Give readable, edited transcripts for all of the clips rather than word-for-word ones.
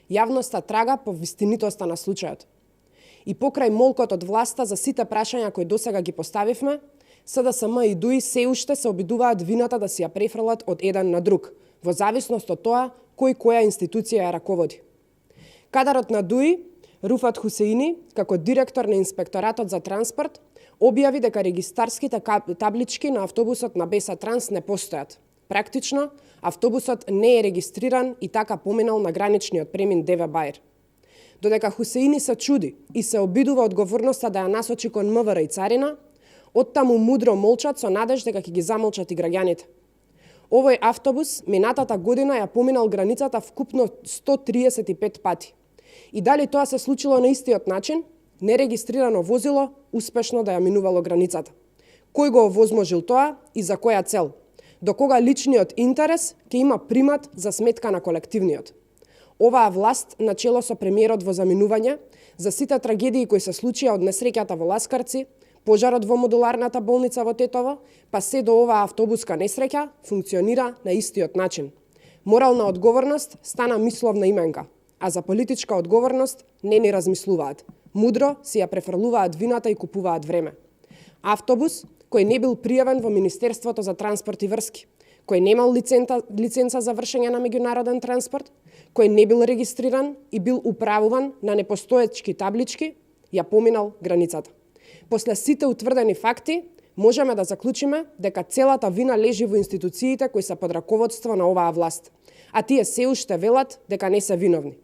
Јавноста трага по вистинитоста на случајот. И покрај молкот од власта за сите прашања кои досега ги поставивме, СДСМ и ДУИ се уште се обидуваат вината да си ја префрлат од еден на друг, во зависност од тоа кој која институција ја раководи. Кадарот на ДУИ, Руфат Хусеини, како директор на Инспекторатот за транспорт, објави дека регистарските таблички на автобусот на БС Транс не постојат. Практично, автобусот не е регистриран и така поминал на граничниот премин ДВ Баир. Додека Хусеини се чуди и се обидува одговорноста да ја насочи кон МВР и царина, оттаму мудро молчат со надеж дека ќе ги замолчат и граѓаните. Овој автобус минатата година ја поминал границата вкупно 135 пати. И дали тоа се случило на истиот начин, нерегистрирано возило успешно да ја минувало границата. Кој го овозможил тоа и за која цел? До кога личниот интерес ќе има примат за сметка на колективниот? Оваа власт, начело со премиерот во заминување, за сите трагедии кои се случија од несреќата во Ласкарци, пожарот во модуларната болница во Тетово, па се до оваа автобуска несреќа, функционира на истиот начин. Морална одговорност стана мисловна именка, а за политичка одговорност не ни размислуваат. Мудро си ја префрлуваат вината и купуваат време. Автобус кој не бил пријавен во Министерството за транспорт и врски, кој немал лиценца за вршење на меѓународен транспорт, кој не бил регистриран и бил управуван на непостоечки таблички, ја поминал границата. После сите утврдени факти, можеме да заклучиме дека целата вина лежи во институциите кои се под раководство на оваа власт, а тие се уште велат дека не се виновни.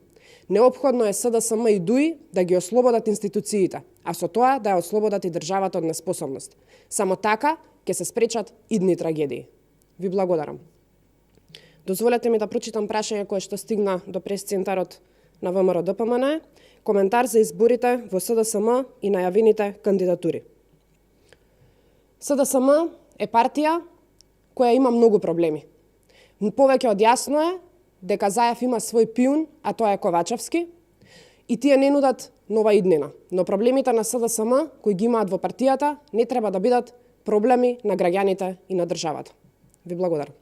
Неопходно е СДСМ и ДУИ да ги ослободат институциите, а со тоа да ја ослободат и државата од неспособност. Само така ќе се спречат идни трагедии. Ви благодарам. Дозволете ми да прочитам прашање кое што стигна до прес-центарот на ВМРО ДПМН, коментар за изборите во СДСМ и најавените кандидатури. СДСМ е партија која има многу проблеми. Повеќе од јасно е дека Заев има свој пиун, а тоа е Ковачевски, и тие не нудат нова иднина. Но проблемите на СДСМ, кои ги имаат во партијата, не треба да бидат проблеми на граѓаните и на државата. Ви благодарам.